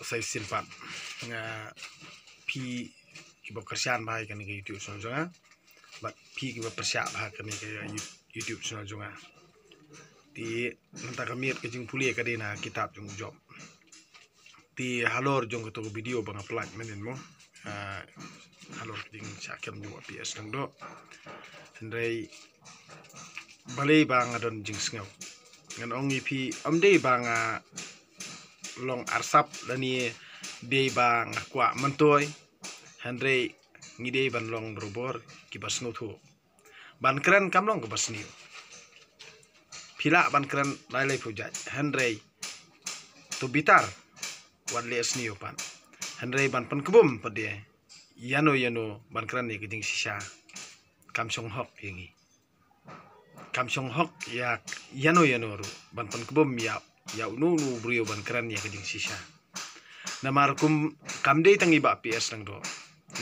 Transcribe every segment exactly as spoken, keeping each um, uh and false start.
Sa shisien pat nga phi kiba kyrshan bha ïa kane ka YouTube channel jong nga. Bad phi kiba pyrshah bha ïa kane ka You- YouTube channel jong nga. Te mynta ka miet ka jingpule ka dei na kitab jong u Job. Te halor jong kato ka video ba nga pynlait mynnin mo. Ah, halor ka jingshah kem jong u P S Lyngdoh. Hynrei balei ba nga don jingsngew. Ngan ong ïa phi, ym dei ba nga long arsap lane dei ba nga kwah myntoi. Hynrei ngi dei ban long barabor kiba sngewthuh. Ban kren kam long kaba sniew. Phi lah ban kren lai lai phew jait. Hynrei to bitar wat leh sniew pat. Hynrei ban pynkbum pat de ïano ïano ban kren ïa ka jingshisha. Kam shong hok ïa ngi. Kam shong hok ïa ïano ïano ruh ban pynkbum ïa ïa uno uno u briew ban kren ïa ka jingshisha. Namar kum kam dei tang i Bah P S Lyngdoh.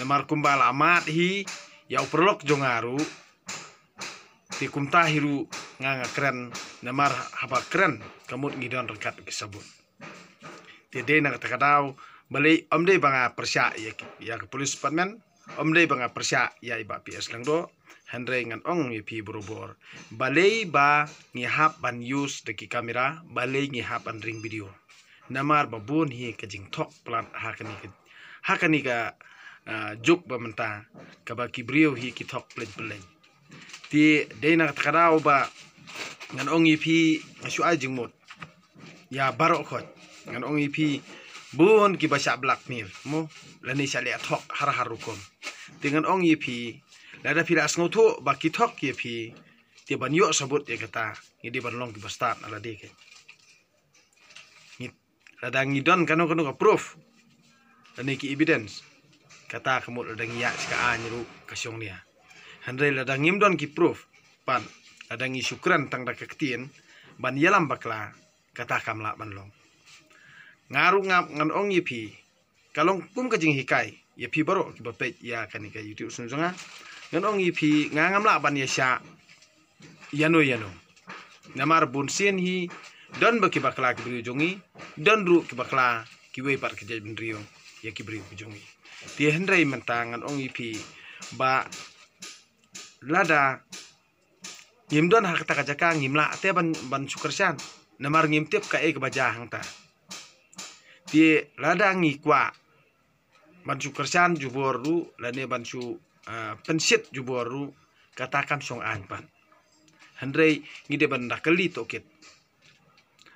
Namar kumba la mad hi ïa u paralok jong nga ruh. Te kumta hi ruh nga nga kren. Namar haba kren ka mut ngi don ryngkat ki sabut. Te dei na kata ka daw balei ym dei ba nga pyrshah ïa ki- ïa ka police department. Ym dei ba nga pyrshah ïa i Bah P S Lyngdoh. Hynrei ngan ong ïa phi barabor, balei ba ngi hap ban use da ki kamera, balei ngi hap ban ring video. Namar ba bun hi ka jingthok plat ha kane ka ha kane ka ah, juk ba mynta kaba ki briew hi ki thok pyllein pyllein. Te dei na kata ka daw ba ngan ong ïa phi nga shu ai jingmut ïa baroh khoit. Ngan ong ïa phi bun kiba shah blackmail mo lane shah leh thok har har rukom. Te ngan ong ïa phi lada phi la sngewthuh ba ki thok ïa phi te ban ïoh sabut ïa kata ngi dei ban long kiba stad na lade ke. Ngi- lada ngi don kano kano ka proof lane ki evidence kata ka mut lada ngi ïaid sha ka aiñ ruh ka shong nia. Hynrei lada ngim don ki proof pat lada ngi shu kren tang da ka ktien ban ïalam bakla kata kam lah ban long. Nga ruh nga ngan ong ïa phi ka long kum ka jinghikai ïa phi baroh kiba peit ïa kane ka YouTube channel jong nga. Ngan ong ïa phi nga ngam lah ban ïa shah ïano ïano. Namar bun sien hi don ba ki bakla ki briew jong ngi, don ruh ki bakla kiwei pat ki jaitbynriew ïa ki briew ki jong ngi. Te hynrei mynta ngan ong ïa phi ba lada ngim don ha kata ka jaka ngim lah te ban ban shu kyrshan. Namar ngim tip kaei kaba jia hangta. Te lada ngi kwah ban shu kyrshan jubor ruh lane ban shu ah, pynshit jubor ruh kata kam shong aiñ pat. Hynrei ngi dei ban da kylli tohkit.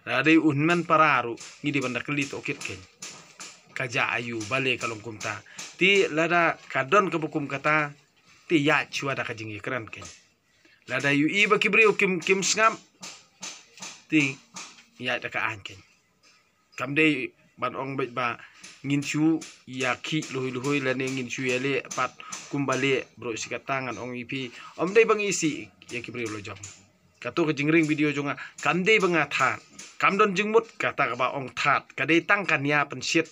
Lada dei u hynmen para ruh ngi dei ban da kylli tohkit kein. Ka jia aïu balei ka long kumta. Te lada ka don kaba kum kata te ïaid shuwa da ka jingïakren kein. Lada ïohi ba ki briew kim kim sngap te ïaid da ka aiñ kein. Kam dei ban ong beit ba ngin shu ïa khih luhoi luhoi lane ngin shu ïa leh pat kumba leh bro shi kata ngan ong ïa phi. Ym dei ba ngi isih ïa ki briew la jong. Kato ka jingring video jong nga kam dei ba nga thad. Kam don jingmut kata kaba ong thad ka dei tang ka nia pynshit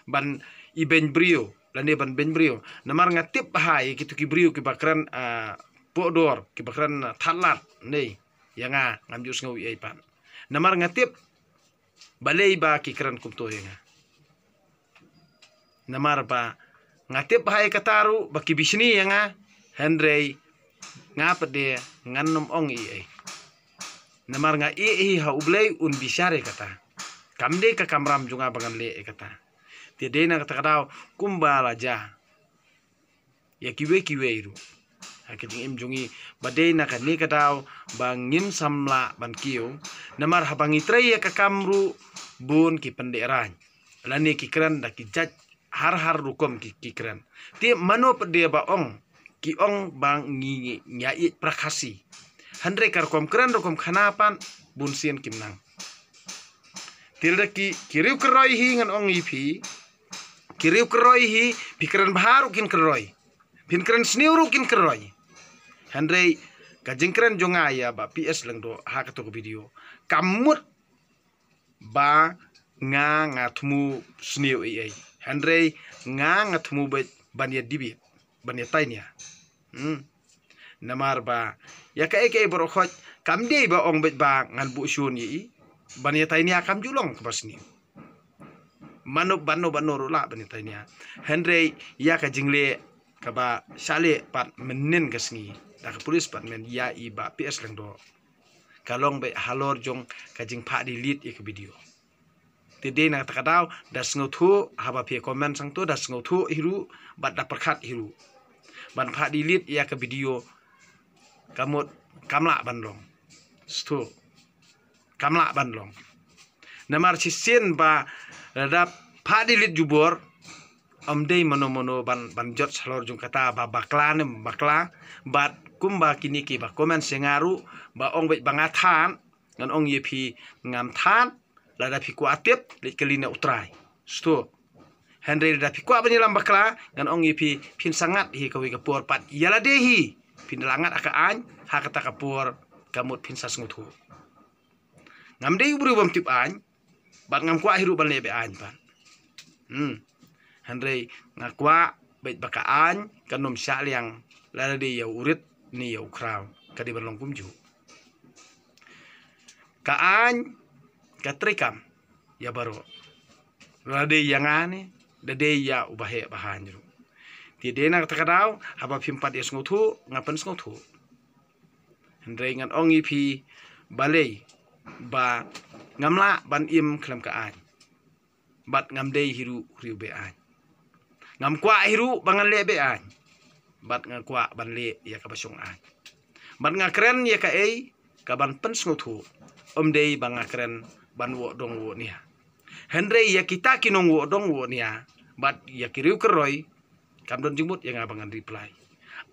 ban ibeiñ briew lane ban beiñ briew. Namar nga tip bha ïa kito ki briew kiba kren ah, pohdor kiba kren ah, thad lad. Nei ïa nga ngam ju sngew ei pat. Namar nga tip balei ba ki kren kumto ïa nga. Namar ba nga tip bha ïa kata ruh ba ki bishni ïa nga. Hynrei nga pat de ngan nym ong ei ei. Namar nga ïeh hi ha U Blei un bishar ïa kata. Kam dei ka kamram jong nga ba ngan leh ïa kata. Te dei na kata ka daw kumba la jia ïa kiwei kiwei ruh ha ka jingim jong ngi ba dei na kane ka daw ba ngim samla ban kiew. Namar haba ngi trei ïa ka kam ruh bun ki pyndeh rain lane ki kren da ki jait har har rukom ki ki kren. Te mano pat de ba ong ki ong ba ngi ngi ïa ïeit pra Khasi. Hynrei ka rukom kren rukom khana pat bun sien kim nang. Te lada ki ki riew kyroi hi ngan ong ïa phi. Ki riew kyroi hi phi kren bha ruh kin kyroi. Phin kren sniew ruh kin kyroi. Hynrei ka jingkren jong nga ïa Bah P S Lyngdoh ha kato ka video. Kam mut ba nga nga thmu sniew ei ei. Hynrei nga nga thmu beit ban ïa debate ban ïa tainia. Hmm. Namar ba ïa kaei kaei baroh khoit kam dei ba ong beit ba ngan buh shun ïa i ban ïa tainia kam ju long kaba sniew. mano bano bano ruh lah ban ïatai nia. Hynrei ïa ka jingleh kaba shah leh pat mynnin ka sngi da ka police pat men ïa i Bah P S Lyngdoh, ka long beit halor jong ka jingphah delete ïa ka video. Te dei na kata ka daw da sngewthuh, haba phi comment sangto da sngewthuh hi ruh bad da pyrkhat hi ruh. Ban phah delete ïa ka video, ka mut kam lah ban long. Sngewthuh. Kam lah ban long. Namar shisien ba lada phah delete jubor, ym dei mano mano ban, ban jot halor jong kata ba bakla ne ym bakla. Bad kumba kine kiba comment sha nga ruh ba ong beit ba nga thad, ngan ong ïa phi ngam thad. Lada phi kwah tip, leit kylli na U Trai. Sngewthuh. Hynrei lada phi kwah ban ïalam bakla, ngan ong ïa phi, phin sa ngat hi kawei ka por pat ïa lade hi. Phin da la ngat ha ka aiñ, ha kata ka por ka mut phin sa sngewthuh. Ngam dei u briew bym tip aiñ, bad ngam kwah hi ruh ban leh beh aiñ pat. Hmm. Hynrei nga kwah beit ba ka aiñ kan ym shah liang lada dei ïa u rit ne ïa u khraw, ka dei ban long kumjuh. Ka aiñ ka treikam ïa baroh. Lada dei ïa nga ne, da dei ïa u baheh bahaiñ ruh. Te dei na kata ka daw, haba phim pat ïa sngewthuh, nga pynsngewthuh. Hynrei ngan ong ïa phi balei ba ngam lah ban im khlem ka aiñ. Bad ngam dei hi ruh u briew beh aiñ. Ngam kwah hi ruh ba ngan leh beh aiñ. Bad nga kwah ban leh ïa kaba shong aiñ. Bad nga kren ïa kaei kaban pynsngewthuh. Ym dei ba nga kren ban woh dong woh nia. Hynrei ïa kita ki nong woh dong woh nia bad ïa ki riew kyroi, kam don jingmut ïa nga ba ngan reply.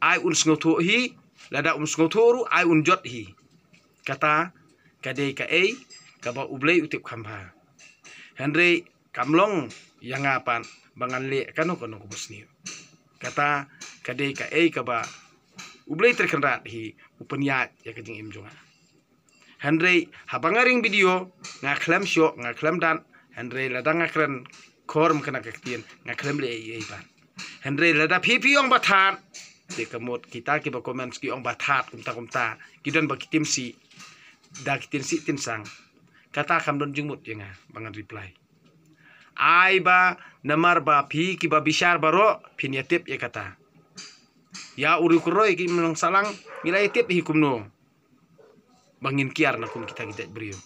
Ai un sngewthuh hi, lada um sngewthuh ruh ai un jot hi. Kata ka dei kaei kaba U Blei u tip kham bha. Hynrei kam long ïa nga pat ba ngan leh kano kano kaba sniew. Kata ka dei kaei kaba U Blei Trai Kynrad hi u pynïaid ïa ka jingim jong nga. Hynrei haba nga ring video, nga khlem shoh, nga khlem dat. Hynrei lada nga kren khor ym kena ka ktien, nga khlem leh ei ei pat. Hynrei lada phi phi ong ba thad, te ka mut kita kiba comment ki ong ba thad kumta kumta, ki don ba ki tim sih, da ki tim sih tim sang. Kata kam don jingmut ïa nga ba ngan reply. Ai ba namar ba phi kiba bishar baroh phin ïa tip ïa kata. Ïa u riew kyroi ki mlang salang ngi la ïa tip hi kumno ba ngin kiar na kum kita ki jait briew.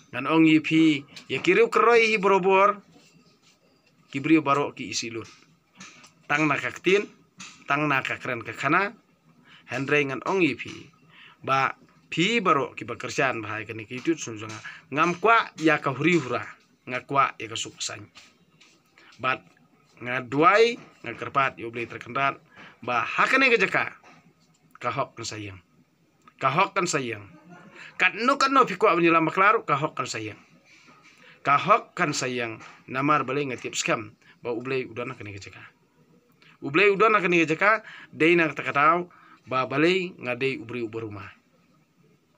Ngan ong ïa phi, ïa ki riew kyroi hi barobor, ki briew baroh ki isih lut. Tang na ka ktien, tang na ka kren ka khana. Hynrei ngan ong ïa phi ba phi baroh kiba kyrshan bha ïa kane ka YouTube channel jong nga, ngam kwah ïa ka huri hura, nga kwah ïa ka suk saiñ. Bad nga duwai, nga kyrpad ïa U Blei Trai Kynrad ba ha kane ka jaka ka hok kan sa ïeng. Ka hok kan sa ïeng. Katno katno phi kwah ban ïalam bakla ruh ka hok kan sa ïeng. Ka hok kan sa ïeng. Namar balei nga tip skhem ba U Blei u don ha kane ka jaka. U Blei u don ha kane ka jaka, dei na kata ka daw ba balei nga dei u briew uba ruma.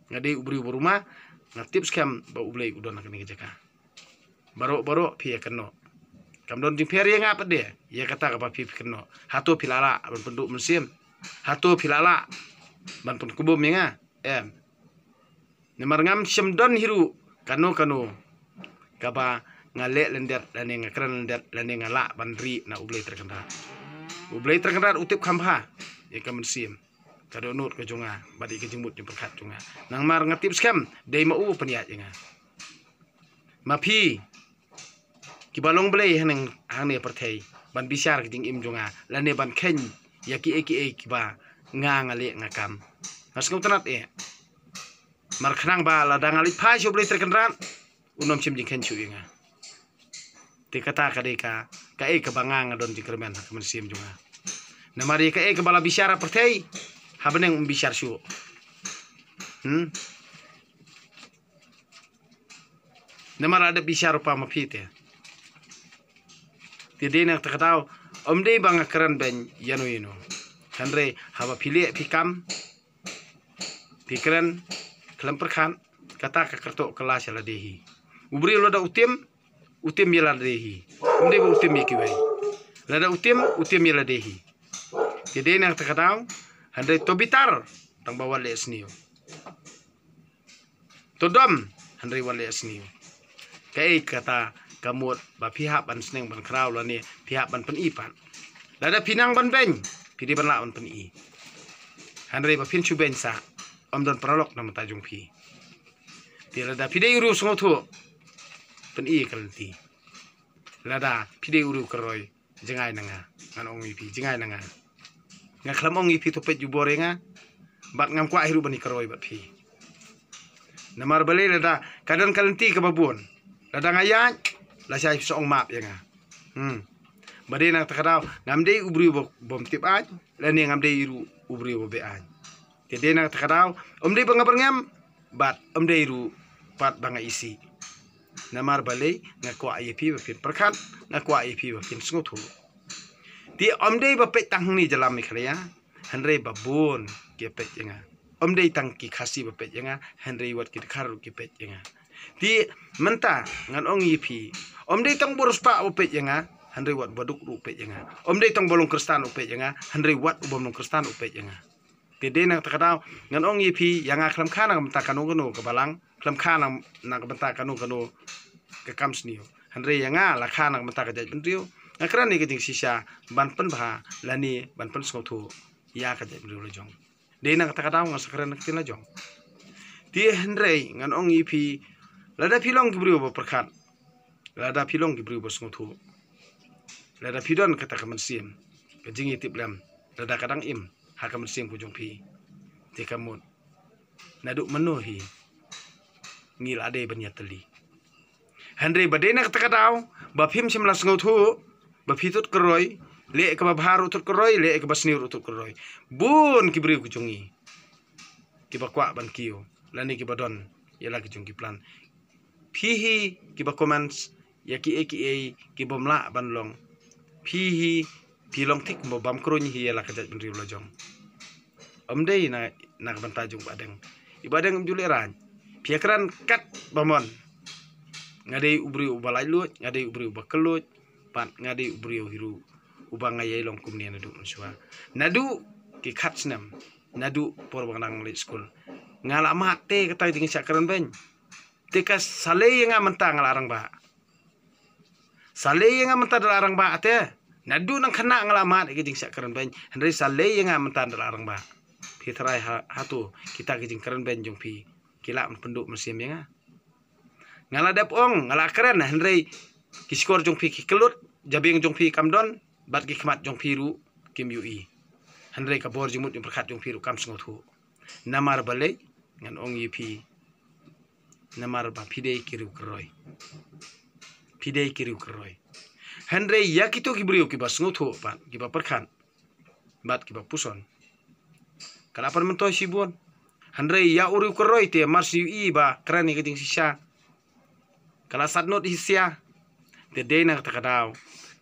Nga dei u briew uba ruma, nga tip skhem ba U Blei u don ha kane ka jaka. Baroh baroh phi ïa kynnoh. Kam don jingpher ïa nga pat de ïa kata kaba phi phi kynnoh. Hato phi la lah ban pynduh mynsiem? Hato phi la lah ban pynkhlaiñ ïa nga? Em. Namar ngam shym don hi ruh kano kano kaba nga leh lyndet lane nga kren lyndet lane nga lah ban rieh na U Blei Trai Kynrad. U Blei Trai Kynrad u tip kham bha ïa ka mynsiem, ka dohnud ka jong nga bad ïa ka jingmut jingpyrkhat jong nga. Namar nga tip skhem dei ma u u pynïaid ïa nga. Ma phi kiba long blei hangne hangne pyrthei ban bishar ka jingim jong nga lane ban kheiñ ïa kiei kiei kiba nga nga leh nga kam, nga sngewtynnat eh. Mar khnang ba lada nga leit phai sha U Blei Trai Kynrad, un ym shim jingkheiñ shuh ïa nga. Te kata ka dei ka kaei kaba nga nga don jingkyrmen ha ka mynsiem jong nga. Namar ïa kaei kaba la bishar ha pyrthei, ha bneng um bishar shuh. Hmm. Namar la dep bishar ruh pa ma phi te. Te dei na kata ka daw, ym dei ba nga kren beiñ ïano ïano. Hynrei haba phi leh phi kam, phi kren khlem pyrkhat, kata ka kyrtoh kylla sha lade hi. U briew lada u tim, u tim ïa lade hi. Ym dei ba u tim ïa kiwei. Lada u tim, u tim ïa lade hi. Te dei na kata ka daw, hynrei to bitar tang ba wat leh sniew. To dom, hynrei wat leh sniew. Kaei kata ka mut ba phi hap ban sneng ban khraw lane phi hap ban pyni pat. Lada phi nang ban beiñ, phi dei ban lah ban pyni. Hynrei ba phin shu beiñ sa, ym don paralok na ka bynta jong phi. Te lada phi dei u riewsngewthuh, pyni ka lynti. Lada phi dei u riew kyroi, jngai na nga. Ngan ong ïa phi, jngai na nga. Nga khlem ong ïa phi to peit jubor ïa nga. Bad ngam kwah hi ruh ban ïakyroi bad phi. Namar balei lada ka don ka lynti kaba bun. Lada nga ïaid, lashai phi sa ong map ïa nga. Hmm. Ba dei na kata ka daw, ngam dei u briew ba, bym tip aiñ, lane ngam dei ruh u briew ba beh aiñ. Te dei na kata ka daw, ym dei ba nga byrngem, bad ym dei ruh pat ba nga isih. Namar balei, nga kwah ïa phi ba phin pyrkhat, nga kwah ïa phi ba phin sngewthuh. Te ym dei ba peit tang hangne jylla Meghalaya, hynrei ba bun ki peit ïa nga. Ym dei tang ki Khasi ba peit ïa nga, hynrei wat ki Dkhar ruh ki peit ïa nga. Te mynta ngan ong ïa phi, ym dei tang ba riewspah ba peit ïa nga, hynrei wat ba duk ruh peit ïa nga. Ym dei tang ba long Khristan ruh peit ïa nga, hynrei wat u bym long Khristan ruh peit ïa nga. Te dei na kata ka daw, ngan ong ïa phi, ïa nga khlem kha na ka bynta kano kano ka balang, khlem kha na, na ka bynta kano kano ka kam sniew. Hynrei ïa nga la kha na ka bynta ka jaitbynriew, nga kren ïa ka jingshisha, ban pynbha, lane, ban pynsngewthuh, ïa ka jaitbynriew la jong. Dei na kata ka daw nga sa kren na ka ktien la jong. Te hynrei ngan ong ïa phi, lada phi long ki briew ba pyrkhat, lada phi long ki briew ba sngewthuh, lada phi don kata ka mynsiem, ka jingïatiplem, lada ka dang im ha ka mynsiem ka jong phi, te ka mut, naduh mynno hi ngi la dei ban ïatylli. Hynrei ba dei na kata ka daw, ba phim shym la sngewthuh, ba phi thut kyroi, leh kaba bha ruh thut kyroi, leh kaba sniew ruh thut kyroi. Bun ki briew ki jong ngi, kiba kwah ban kiew, lane kiba don ïa la ki jong ki plan. Phi hi kiba comments ïa kiei kiei ki bym lah ban long. Phi hi phi long thik kumba bam kruñ hi ïa la ka jaitbynriew la jong. Ym dei na, na ka bynta jong Bahdeng. I Bahdeng ym ju leh raiñ. Phi ïa kren katba mon. Nga dei u briew uba laitluid, nga dei u briew uba kylluid, bad nga dei u briew hi ruh uba nga ïai long kumne naduh mynshuwa. Naduh ki khat snem, naduh por ba nga dang leit skul, nga la mad te kata ka jingshah kren beiñ. Te ka sa lei ïa nga mynta nga la rangbah. Sa lei ïa nga mynta da la rangbah te. Naduh nang khynnah nga la mad ïa ka jingshah kren beiñ. Hynrei sa lei ïa nga mynta da la rangbah. Phi tharai ha, hato kita ki jingkren beiñ jong phi ki lah ban pynduh mynsiem ïa nga? Nga la dep ong, nga la kren, hynrei ki shkor jong phi ki kyllut, jabieng jong phi kam don, bad ki khmat jong phi ruh kim ïohi. Hynrei ka bor jingmut jingpyrkhat jong phi ruh kam sngewthuh. Namar balei, ngan ong ïa phi, namar ba phi dei ki riew kyroi. Phi dei ki riew kyroi. Hynrei ïa kito ki briew kiba sngewthuh bad kiba pyrkhat bad kiba puson, ka la pan myntoi shibun. Hynrei ïa u riew kyroi te mar shu ïohi ba kren ïa ka jingshisha, ka la sat nud hi sia. Te dei na kata ka daw,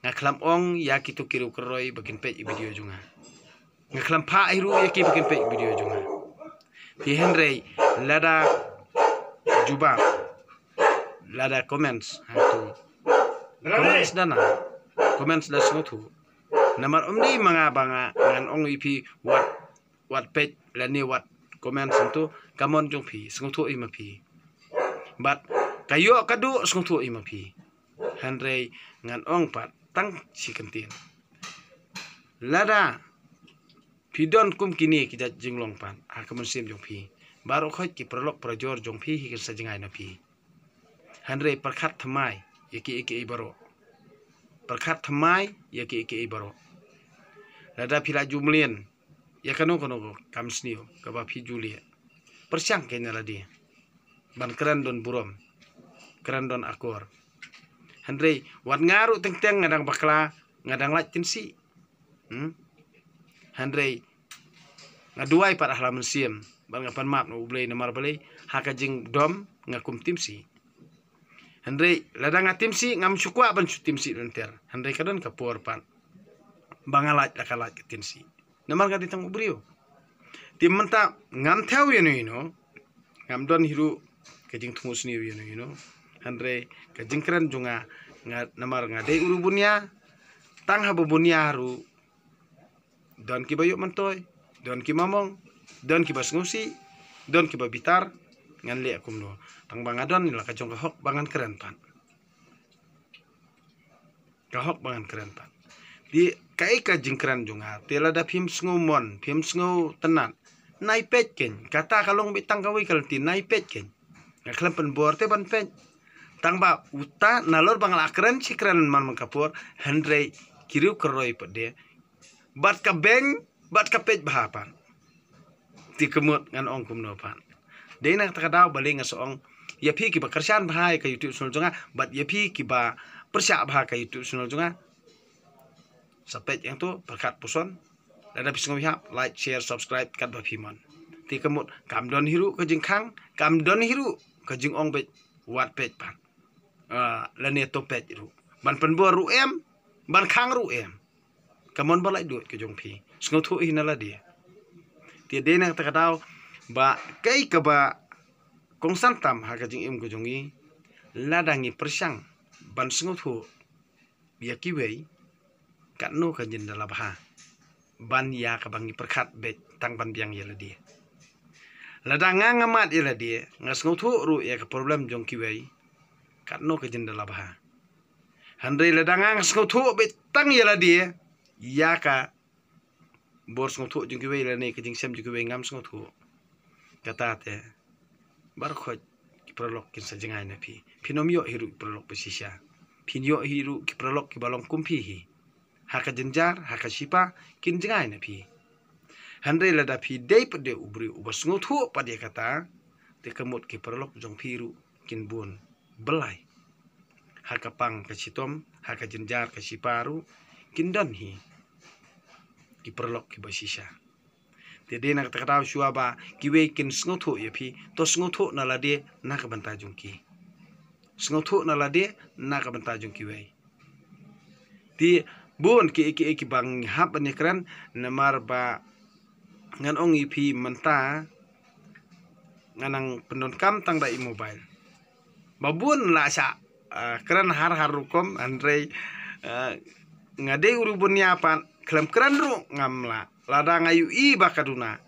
nga khlem ong ïa kito ki riew kyroi ba kin peit ïa video jong nga. Nga khlem phah hi ruh ïa ki ba kin peit ïa video jong nga. Te hynrei lada jubab, lada comments, ha tu. Comments da na, comments da sngewthuh. Namar ym dei ma nga ba nga, ngan ong ïa phi wat, wat peit lane wat comments, hangtu ka mon jong phi, sngewthuh ïa ma phi. Bad ka ïoh ka duh, sngewthuh ïa ma phi. Hynrei ngan ong pat tang shi kyntien. Lada phi don kum kine ki jait jinglong pat ha ka mynsiem jong phi, baroh khoit ki paralok parajor jong phi hi kin sa jngai na phi. Hynrei pyrkhat thymmai ïa kiei kiei baroh. Pyrkhat thymmai ïa kiei kiei baroh. Lada phi la ju mlien ïa kano kano ka kam sniew kaba phi ju leh, pyrshang keiñ na lade ban kren don burom, kren don akor. Hynrei wat nga ruh teng teng nga dang bakla, nga dang lait tynsih. Hmm? Hynrei nga duwai pat ha la mynsiem bad nga pan map na U Blei, namar balei, ha ka jingdom nga kum tynsih. Hynrei lada nga tynsih, ngam shu kwah ban shu tynsih lynter. Hynrei ka don ka por pat ba nga lait la ka lait ka tynsih. Namar nga dei tang u briew. Te mynta ngam thew ïano ïano, ngam don hi ruh ka jingthmu sniew ïano ïano. Hynrei ka jingkren jong nga, nga, namar nga dei u riew bunia, tang haba bunia ruh don kiba ïoh myntoi, don kiba mong, don kiba sngewsih, don kiba bitar, ngan leh kumno? Tang ba nga don la ka jong ka hok ba ngan kren pat. Ka hok ba ngan kren pat. Te kaei ka jingkren jong nga, te lada phim sngewmon, phim sngewtynnat, nai peit kein. Kata ka long beit tang kawei ka lynti, nai peit kein. Nga khlem pynbor te ban peit. Tang ba uta nalor ba nga la kren shi kren man man ka por, hynrei ki riew ka roi pat de. Bad ka beng, bad ka peit bha pat. Te ka mut ngan ong kumno pat. Dei na kata ka daw balei nga sa ong ïa phi kiba kyrshan bha ïa ka YouTube channel jong nga, bad ïa phi kiba pyrshah bha ka YouTube channel jong nga. Sa peit ïa to, pyrkhat puson. Lada phi sngewbha, like, share, subscribe, katba phi mon. Te ka mut, kam don hi ruh ka jingkhang, kam don hi ruh ka jingong beit, wat peit pat. Ah, lane to peit ruh. Ban pynbor ruh em, ban khang ruh em. Ka mon ba laitluid ka jong phi. Sngewthuh hi na lade. Te dei na kata ka daw, ba kaei kaba kongsan tam ha ka jingim ka jong ngi, lada ngi pyrshang ban sngewthuh ïa kiwei, katno ka jin da la bha ban ïa kaba ngi pyrkhat beit tang ban biang ïa lade. Lada nga nga mad ïa lade, nga sngewthuh ruh ïa ka problem jong kiwei, katno ka jin da la bha. Hynrei lada nga nga sngewthuh beit tang ïa lade, ïa ka bor sngewthuh jong kiwei lane ka jingshem jong kiwei ngam sngewthuh. Kata te, baroh khoit ki paralok kin sa jngai na phi. Phin ym ïoh hi ruh ki paralok ba shisha. Phin ïoh hi ruh ki paralok kiba long kum phi hi. Ha ka jynjar, ha ka shipa, kin jngai na phi. Hynrei lada phi dei pat de u briew uba sngewthuh pat ïa kata, te ka mut ki paralok jong phi ruh kin bun byllai. Ha ka pang ka shitom, ha ka jynjar ka shipa ruh, kin don hi ki paralok kiba shisha. Te dei na kata ka daw shuwa ba kiwei kin sngewthuh ïa phi, to sngewthuh na lade na ka bynta jong ki. Sngewthuh na lade na ka bynta jong kiwei. Te bun kiei kiei kiba ngi hap ban ïakren, namar ba ngan ong ïa phi mynta nga nang pyndonkam tang da i mobile. Ba bun la shah, ah, kren har har rukom, hynrei, ah, nga dei u riewbun ïa pat, khlem kren ruh ngam lah. Lada nga ïohi ba ka duna,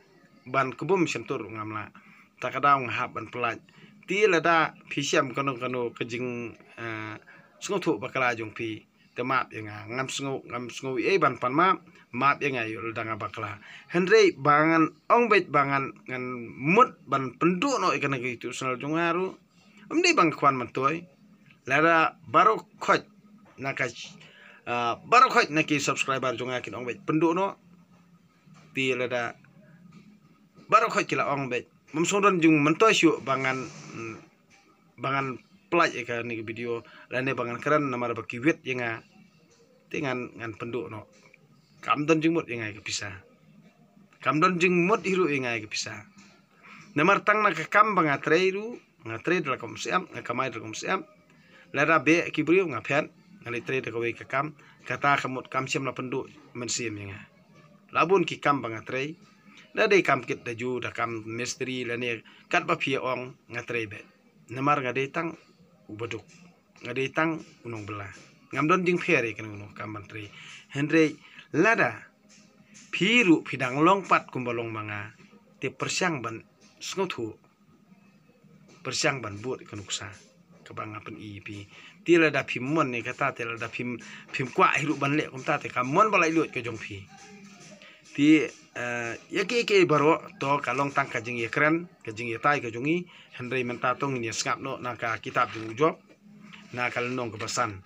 ban kbum shyntur ruh ngam lah. Ta ka daw nga hap ban pyllait. Te lada phi shem kano kano ka jing, ah, sngewthuh bakla jong phi, te map ïa nga. Ngam sngew, ngam sngew ei ban pan map, map ïa nga ïoh lada nga bakla. Hynrei ba ngan ong beit ba ngan, ngan mut ban pynduh noh ïa kane ka YouTube channel jong nga ruh. Ym dei ba nga kwah myntoi. Lada baroh khoit na ka, ah, baroh khoit na ki subscriber jong nga kin ong beit pynduh noh. Te lada baroh khoit ki la ong beit, ym sngewdon jingmyntoi shuh ba ngan, mm, ba ngan pyllait ïa kane ka video, lane ba ngan kren namar ba ki wit ïa nga. Te ngan, ngan pynduh noh. Kam don jingmut ïa nga ïa ka pisa. Kam don jingmut hi ruh ïa nga ïa ka pisa. Namar tang na ka kam ba nga trei ruh, nga trei da la kum syiem, nga kamai da la kum syiem. Lada beh ki briew nga phet, nga leit trei da kawei ka kam, kata ka mut kam shym la pynduh mynsiem ïa nga. La bun ki kam ba nga trei, da dei kam kit da ju, da kam mistri lane katba phi ong nga trei beit. Namar nga dei tang u baduk. Nga dei tang u nongbylla. Ngam don jingpher ïa kano kano ka kam ban trei. Hynrei lada phi ruh phi dang long pat kumba long ma nga, te pyrshang ban sngewthuh, pyrshang ban bud ïa ka nuksa kaba nga pyni ïa phi. Te lada phim mon ïa kata, te lada phim, phim kwah hi ruh ban leh kumta, te ka mon ba laitluid ka jong phi. Te, eh, ïa kiei kiei baroh to ka long tang ka jingïakren, ka jingïatai ka jong ngi. Hynrei mynta to ngin ïa sngap noh na ka kitab jong u Job, na ka lynnong kaba san.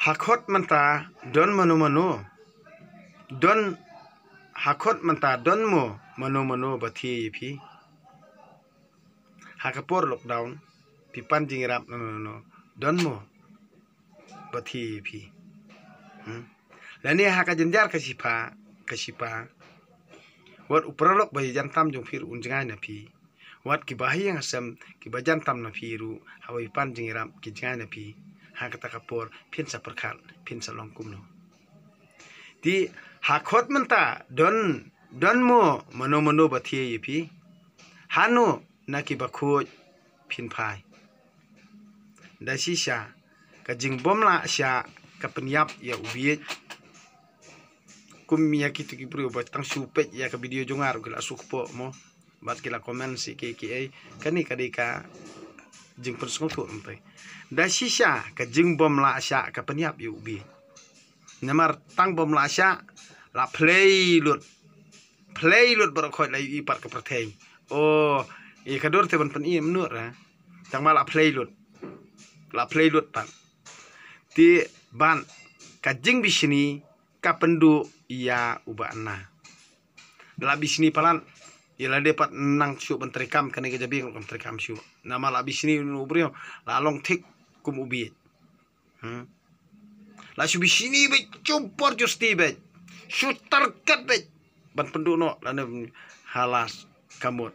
Ha khot mynta don mano mano, don, ha khot mynta don mo mano mano ba thiah ïa phi? Ha ka por lockdown phi pan jingïarap mano mano, don mo ba thiah ïa phi? Hmm? Lane ha ka jynjar ka shipa, ka shipa, wat u paralok ba ïajan tam jong phi ruh un jngai na phi. Wat kiba ha ïing ha sem kiba jan tam na phi ruh, haba phi pan jingïarap ki jngai na phi. Ha kata ka por phin sa pyrkhat, phin sa long kumno? Te ha khot mynta don, don mo mano mano ba thiah ïa phi? Hano na kiba khuid phin phai? Da shisha ka jingbym lah sha ka pynïap ïa u bieit. Kum ïa kito ki briew ba tang shu peit ïa ka video jong nga ruh ki la shu kpoh mo, bad ki la comment shi ki ki ei. Kane ka dei ka, jingpynsngewthuh mynta. Da shisha ka jingbym lah shah ka pynïap ïa u bieit. Namar tang bym lah shah, la phlei lut. Phlei lut baroh khoit, la ïohi pat ka pyrthei. O, ïa ka dur te ban pyni mynno ra. Tang ba la phlei lut. La phlei lut pat. Te bad ka jingbishni ka pynduh ïa u Bah Anna. La bishni palat, ïa lade pat nang shuh ban treikam, kane ka jabieng ruh kam treikam shuh. Namar la bishni u briew, la long thik kum u bieit. Hmm. La shu bishni beit, shu por shu sti beit, shu target beit ban pynduh noh lane halas kamut.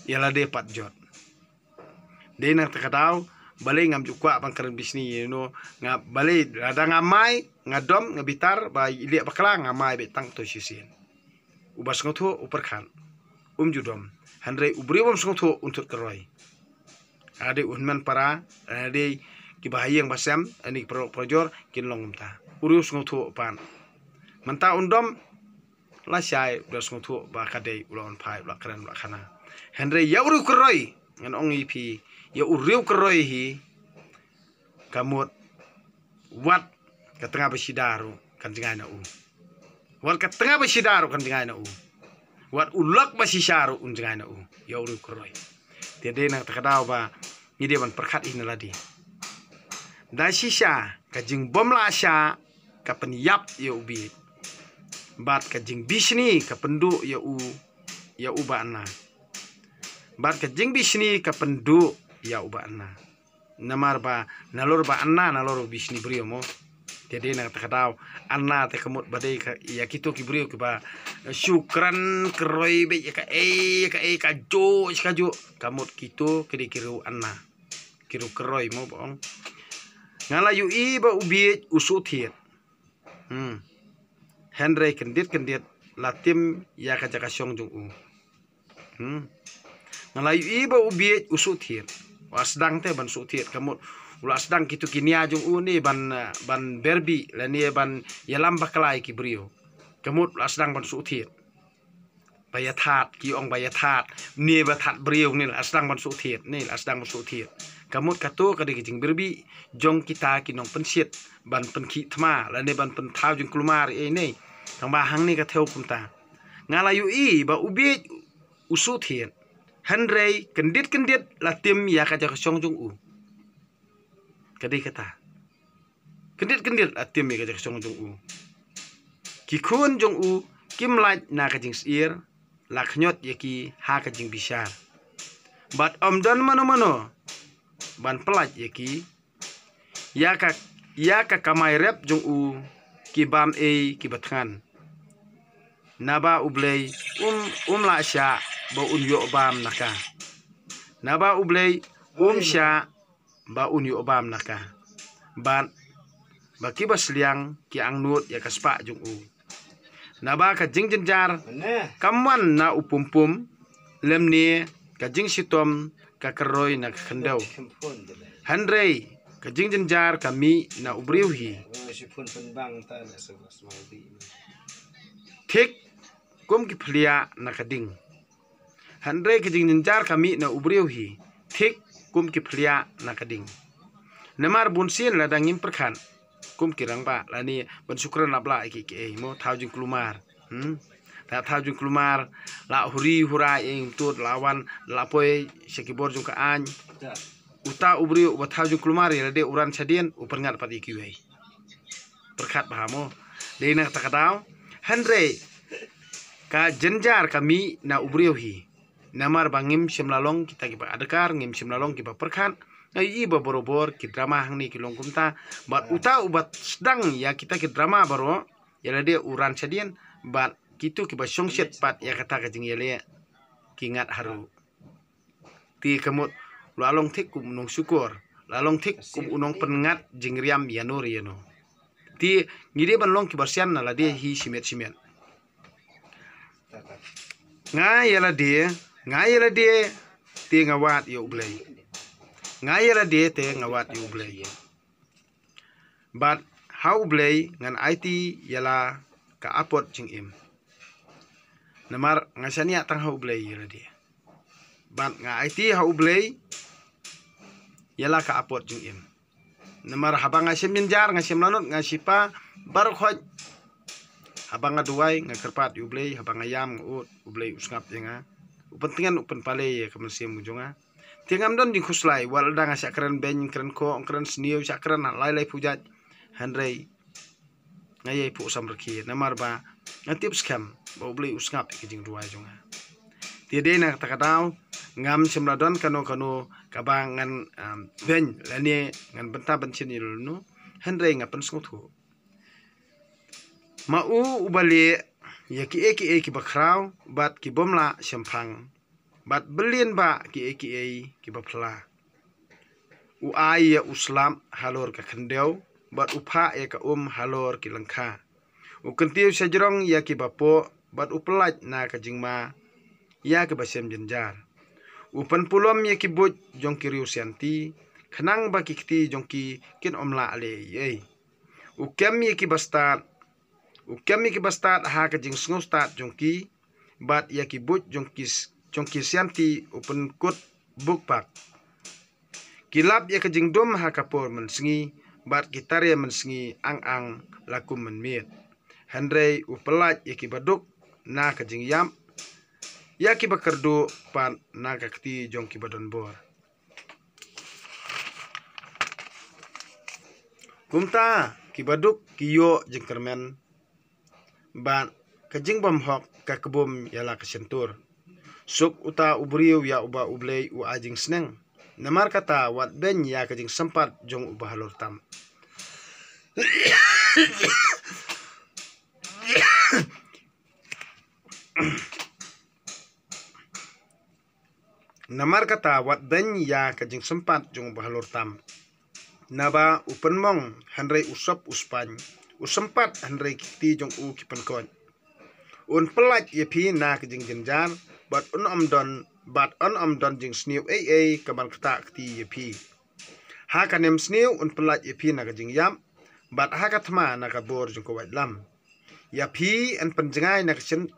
Ïa lade pat jot. Dei na kata ka daw, balei ngam ju kwah ban kren bishni, you know, nga balei lada nga mai, nga dom, nga bitar ba ïaleh bakla, nga mai beit tang to shisien. Uba sngewthuh u pyrkhat, um ju dom. Hynrei u briew bym sngewthuh un thut kyroi. Ade u hynmen para, ade kiba ha ïing ba sem, ane ki paralok parajor, kin long kumta. U briew sngewthuh pat. Mynta un dom, lashai u da sngewthuh ba ka dei u la wan phai, u la kren, u la khana. Hynrei ïa u briew kyroi, ngan ong ïa phi, ïa u briew kyroi hi, kamut, wat ka tnga ba shida ruh kan jngai na u. Wat ka tnga ba shida ruh kan jngai na u. Wat u lok ba shisha ruh un jngai na u. Ïa u briew kyroi. Te dei na kata ka daw ba ngi dei ban pyrkhat ïa na lade. Da shisha ka jingbym lah shah ka pynïap ïa u bieit. Bad ka jingbishni ka pynduh ïa u, ïa u Bah Anna. Bad ka jingbishni ka pynduh ïa u Bah Anna. Namar ba nalor Bah Anna, nalor u bishni briew mo. Te dei na kata ka daw, Anna te kamut ba dei ka, ïa kito ki briew kiba shu kren kyroi beit ïa kaei ïa kaei, kajuh kajuh. Kamut kito ki dei ki briew Anna, ki briew kyroi mo ba ong. Nga la ïohi ba u bieit u shu thied. Hmm. Hynrei kyndit kyndit la tim ïa ka jaka shong jong u. Hmm. Nga la ïohi ba u bieit u shu thied. U la sdang te ban shu thied, kamut u la sdang kito ki nia jong u ne ban, eh, ban berbih lane ban ïalam bakla ïa ki briew. Kamut u la sdang ban shu thied. Ba ïa that, ki ong ba ïa that, ne ba that briew ne la sdang ban shu thied, ne la sdang ban shu thied. Kamut kato ka dei ka jingberbih jong kita ki nongpynshit ban pynkhih thma lane ban pynthaw jingkulmar ïa ne. Tang ba hangne ka thew kumta. Nga la ïohi ba u bieit u shu thied. Hynrei kyndit kyndit la tim ïa ka jaka shong jong u. Ka dei kata. Kyndit kyndit la tim ïa ka jaka shong jong u. Ki khun jong u kim lait na ka jingsyier, la khñiot ïa ki ha ka jingbishar. Bad ym don mano mano ban pyllait ïa ki, ïa ka, ïa ka kamai rep jong u ki bam ei ki ba thngan. Naba U Blei um, um lah shah ba un ïoh bam na ka. Naba U Blei um shah ba un ïoh bam na ka. Bad ba ki ba sliang ki angnud ïa ka spah jong u. Naba ka jingjynjar kam wan na u pumpum, lymne ka jingshitom ka kyroi na ka khyndew. Hynrei ka jingjynjar ka mih na u briew hi. Thik kum ki phliah na ka ding. Hynrei ka jingjynjar ka mih na u briew hi, thik kum ki phliah na ka ding. Namar bunsien lada ngim pyrkhat kum ki rangbah lane ban shu kren lap lah ïa kiei kiei mo, thaw jingkulmar. Hmm? La thaw jingkulmar, la huri hura ïa ïing tud, la wan, la poi sha ki bor jong ka aiñ. Uta u briew uba thaw jingkulmar ïa lade u ran shadien, u pynngat pat ïa kiwei. Pyrkhat bha mo. Dei na kata ka daw. Hynrei ka jynjar ka mih na u briew hi. Namar ba ngim shym la long kita kiba adkar, ngim shym la long kiba pyrkhat. Nga ïohi ba borabor ki drama hangne ki long kumta. Bad uta uba sdang ïa kita ki drama baroh, ïa lade u ran shadien, bad kito kiba shongshit pat ïa kata ka jingïaleh ki ngat haru. Te ka mut u la long thik kum u nongshukor, u la long thik kum u nongpynngat jingriam ïano re ïano. Te ngi dei ban long kiba sian na lade hi shimet shimet. Nga ïa lade, nga ïa lade te nga wad ïa U Blei. Nga ïa lade te nga wad ïa U Blei. Bad ha U Blei ngan aiti ïa la ka apot jingim. Namar nga shaniah tang ha U Blei ïa lade. Bad nga aiti ha U Blei ïa la ka apot jingim. Namar haba nga shem jynjar, nga shem lanot, nga shipa baroh khoit. Haba nga duwai, nga kyrpad ïa U Blei, haba nga ïam, nga ud, U Blei u sngap ïa nga. U pyntngen, u pynpalei ïa ka mynsiem u jong nga. Te ngam don jingkhuslai, wat lada nga shah kren beiñ, kren khoh, kren sniew, shah kren lai lai pujat. Hynrei nga ïai phuh samrkhie, namar ba nga tip skhem ba U Blei u sngap ïa ka jingduwai jong nga. Te dei na kata ka daw, ngam shym la don kano kano kaba ngan, um, beiñ lane ngan bynta bynshit ïa lano, hynrei nga pynsngewthuh. Ma u uba leh ïa kiei kiei kiba khraw bad ki bym lah shemphang, bad byllien bah kiei kiei kiba phylla. U ai ïa u slap halor ka khyndew, bad u phah ïa ka um halor ki lyngkha. U kyntiew shajrong ïa kiba poh, bad u pyllait na ka jingma ïa kiba shem jynjar. U pynpulom ïa ki buit jong ki riew sianti, khnang ba ki kti jong ki kin ym lah leh ei ei. U kem ïa kiba stad, u kem ïa kiba stad ha ka jingsngewstad jong ki, bad ïa ki buit jong ki, jong ki sianti u pynkut bukbak. Ki lap ïa ka jingdum ha ka por mynsngi, bad ki tar ïa mynsngi ang ang la kum mynmiet. Hynrei u pyllait ïa kiba duk na ka jingïap, ïa kiba kyrduh pat na ka kti jong kiba don bor. Kumta kiba duk ki ïoh jingkyrmen, bad ka jingbymhok ka kbum ïa la ka shyntur. Suk uta u briew ïa uba U Blei u ai jingsneng. Namar kata wat beiñ ïa ka jingsympat jong uba halor tam. Namar kata wat beiñ ïa ka jingsympat jong uba halor tam. Naba u pynmong hynrei u sop u spaiñ, u sympat hynrei ki kti jong u ki pynkoit. Un pyllait ïa phi na ka jingjynjar, bad un ym don, bad un ym don jingsniew ei ei kaban ktah kti ïa phi. Ha ka nemsniew un pyllait ïa phi na ka jingïap, bad ha ka thma na ka bor jong ka waitlam. Ïa phi yn pynjngai na ka shin,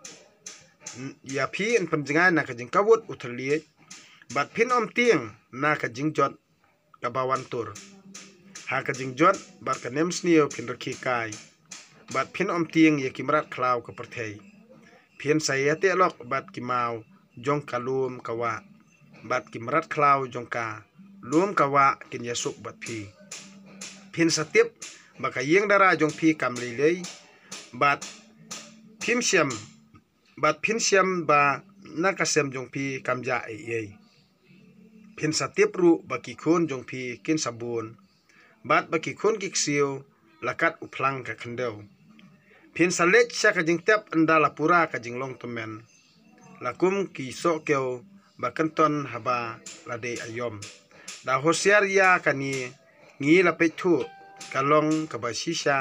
ïa phi yn pynjngai na ka jingkawut u thylliej, bad phin ym tieng na ka jingjot kaba wan tur. Ha ka jingjot bad ka nemsniew phin rkhie kai, bad phin ym tieng ïa ki mrad khlaw ka pyrthei. Phin sa ïateh lok bad ki maw jong ka lum ka wah, bad ki mrad khlaw jong ka lum ka wah kin ïasuk bad phi. Phin sa tip ba ka ïing dara jong phi kam lei lei, bad phim shem, bad phin shem ba na ka sem jong phi kam jah ei ei. Phin sa tip ruh ba ki khun jong phi kin sa bun, bad ba ki khun ki ksiew la kat u phlang ka khyndew. Phin sa leit sha ka jingtep ynda la pura ka jinglong tymmen, la kum ki sohkiew ba kynton haba la dei aïom. Da husiar ïa kane, ngi la peit thuh, ka long kaba shisha.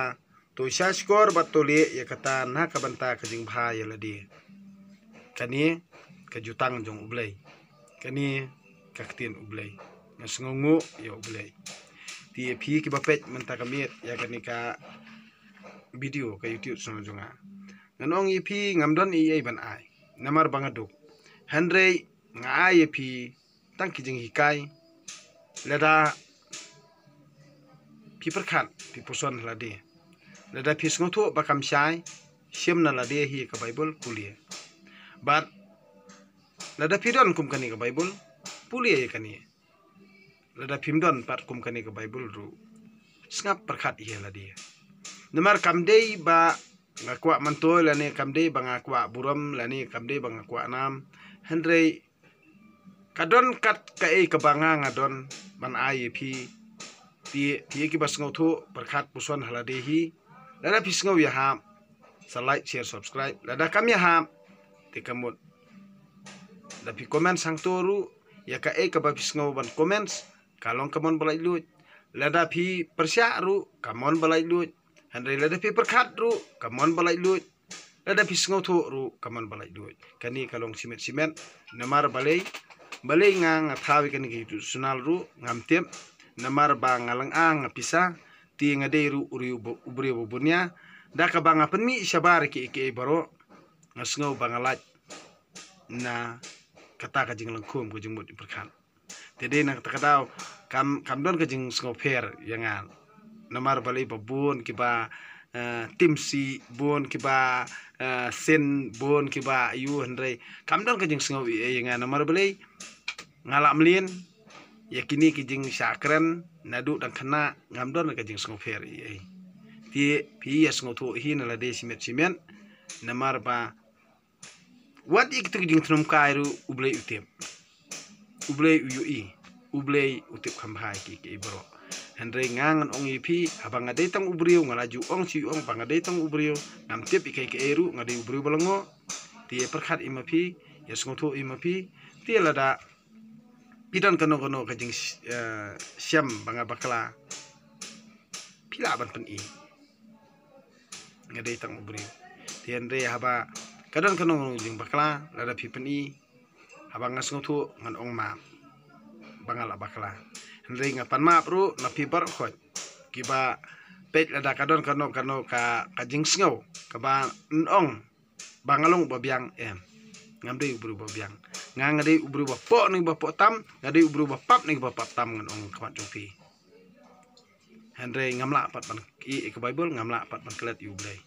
To shah shkor bad to leh ïa kata na ka bynta ka jingbha ïa lade. Kane ka jutang jong U Blei. Kane ka ktien U Blei. Nga sngewnguh ïa U Blei. Te ïa phi kiba peit mynta ka miet ïa kane ka video ka YouTube channel jong nga, ngan ong ïa phi ngam don ei ei ban ai, namar ba nga duk. Hynrei nga ai ïa phi tang ki jinghikai. Lada phi pyrkhat, phi puson ha lade. Lada phi sngewthuh ba kam shai, shim na lade hi ka Baibl, pule. Bad lada phi don kum kane ka Baibl, pule ïa kane. Lada phim don pat kum kane ka Baibl ruh, sngap pyrkhat ïa lade. Namar kam dei ba nga kwah myntoi lane kam dei ba nga kwah burom lane kam dei ba nga kwah nam. Hynrei ka don kat kaei kaba nga nga don ban ai ïa phi. Phi, phi kiba sngewthuh, pyrkhat puson ha lade hi. Lada phi sngew ïahap, sa like, share, subscribe. Lada kam ïahap, te ka mut, lada phi comment hangto ruh ïa kaei kaba phi sngew ban comment, ka long ka mon ba laitluid. Lada phi pyrshah ruh, ka mon ba laitluid. Hynrei lada phi pyrkhat ruh, ka mon ba laitluid. Lada phi sngewthuh ruh, ka mon ba laitluid. Kane ka long shimet shimet. Namar balei, balei nga nga thaw ïa kane ka YouTube channel ruh, ngam tip. Namar ba nga lynga nga pisa, te nga dei ruh u briew ba, u briew ba bun ïa. Da kaba nga pynmih shabar ïa kiei kiei baroh, nga sngew ba nga lait na kata ka jinglong khum ka jingmut jingpyrkhat. Te dei na kata ka daw kam, kam don ka jingsngewpher ïa nga. Namar balei ba bun kiba, eh, timsi, bun kiba, eh, sin, bun kiba ïu, hynrei kam don ka jingsngew ïa nga. Namar balei nga la mlien ïa kine ki jingshah kren naduh dang khynnah, ngam don ka jingsngewpher ïa. Te phi ïa sngewthuh hi na lade shimet shimet. Namar ba wat ïa kitu ki jingthnum kai ruh U Blei u tip. U Blei u ïohi. U Blei u tip kham bha ïa ki, ki baroh. Hynrei nga ngan ong ïa phi, haba nga dei tang u briew, nga la ju ong shi ong ba nga dei tang u briew, ngam tip ïa kiei kiei ruh, nga dei u briew ba lyngngoh. Te ïa pyrkhat ïa ma phi, ïa sngewthuh ïa ma phi. Te lada phi don kano kano ka jing, eh, shem ba nga bakla, phi lah ban pyni. Nga dei tang u briew. Te hynrei haba ka don kano kano jingbakla, lada phi pyni, haba nga sngewthuh ngan ong map ba nga la bakla. Hynrei nga pan map ruh na phi baroh khoit kiba peit, lada ka don kano kano ka, ka jingsngew kaba yn ong ba nga long ba biang, em. Ngam dei u briew ba biang. Nga, nga dei u briew ba poh ne ba poh tam, nga dei u briew ba pap ne ba pap tam, ngan ong khmat jong phi. Hynrei ngam lah pat ban ïohi ïa ka Baibl, ngam lah pat ban klet ïa U Blei.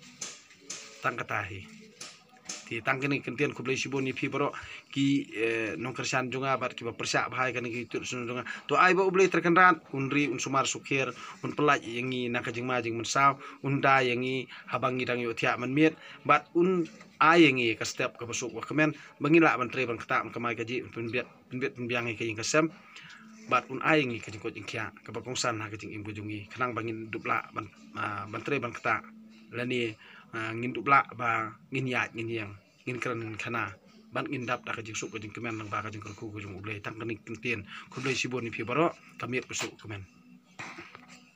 Tang kata hi. Te tang kane ka ktien, khublei shibun ïa phi baroh ki, eh, nongkyrshan jong nga bad kiba pyrshah bha ïa kane ka YouTube channel jong nga. To ai ba U Blei Trai Kynrad un ri, un sumar sukher, un pyllait ïa ngi na ka jingma jingmynsaw, un da ïa ngi haba ngi dang ïohthiah mynmiet, bad un ai ïa ngi ka step kaba suk ba kmen ba ngin lah ban trei ban ktah ban kamai kajih, pynbiang, pynbiang ïa ka ïing ka sem, bad un ai ïa ngi ka jingkoit jingkhiah kaba kongsan ha ka jingim ka jong ngi, khnang ba ngin dup lah ban, ah, ban trei ban ktah, lane, ah, ngin dup lah ba ngin ïaid ngin ïeng, ngin kren ngin khana, bad ngin dap da ka jingsuk ka jingkmen lyngba ka jingkyrkhu ka jong U Blei. Tang kane ka ktien, khublei shibun ïa phi baroh, ka miet ka suk ka kmen.